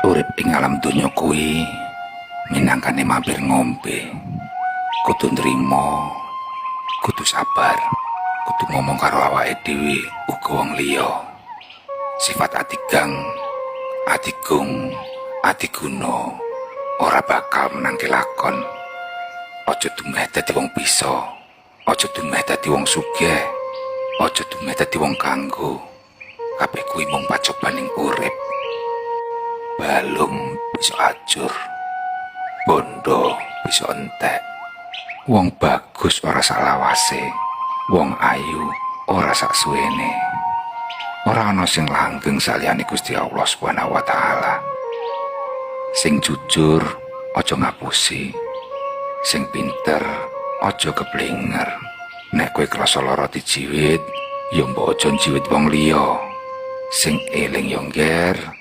Urip ing alam donya kuwi minangkane mampir ngombe. Kudu nrimo, kudu sabar, kudu ngomong karo awake dhewe uga wong liya. Sifat adigang, adigung, adiguna ora bakal menangke lakon. Aja dumeh dadi wong bisa, aja dumeh dadi wong sugih, aja dumeh dadi wong kanggo. Kabeh kuwi mung pacobaning urip. Balung bisa ajur, bondo bisa entek. Wong bagus ora salawase, wong ayu ora saksuwene. Ora ana sing langgeng saliyane Gusti Allah Subhanahu wa taala. Sing jujur aja ngapusi. Sing pinter aja keblinger. Nek kowe krasa lara dijiwit, ya mbok aja njiwit wong liya. Sing eling ya ngger.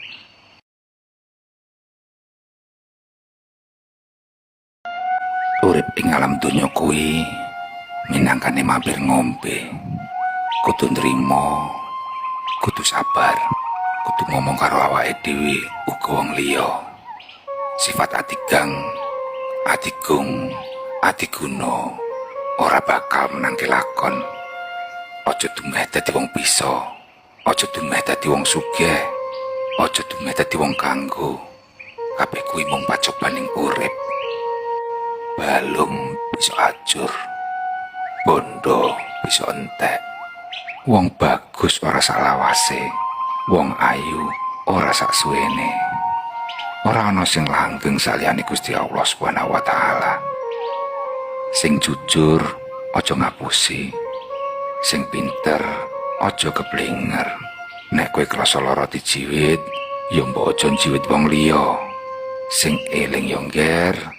Urip ing alam donya kuwi minangkane mampir ngombe. Kudu nrimo, kudu sabar, kudu ngomong karo awake dhewe uga wong liya. Sifat adigang, adigung, adiguna ora bakal menangke lakon. Aja dumeh dadi wong bisa, aja dumeh dadi wong sugih, aja dumeh dadi wong kanggo. Kabeh kuwi mung pacobaning urip. Balung bisa ajur, bondo bisa entek. Wong bagus ora salawase, wong ayu ora saksuwene. Ora ana sing langgeng saliyane Gusti Allah Subhanahu wa taala. Sing jujur aja ngapusi. Sing pinter aja keblinger. Nek kowe krasa lara dijiwit, ya mbok aja njiwit wong liya. Sing eling ya ngger.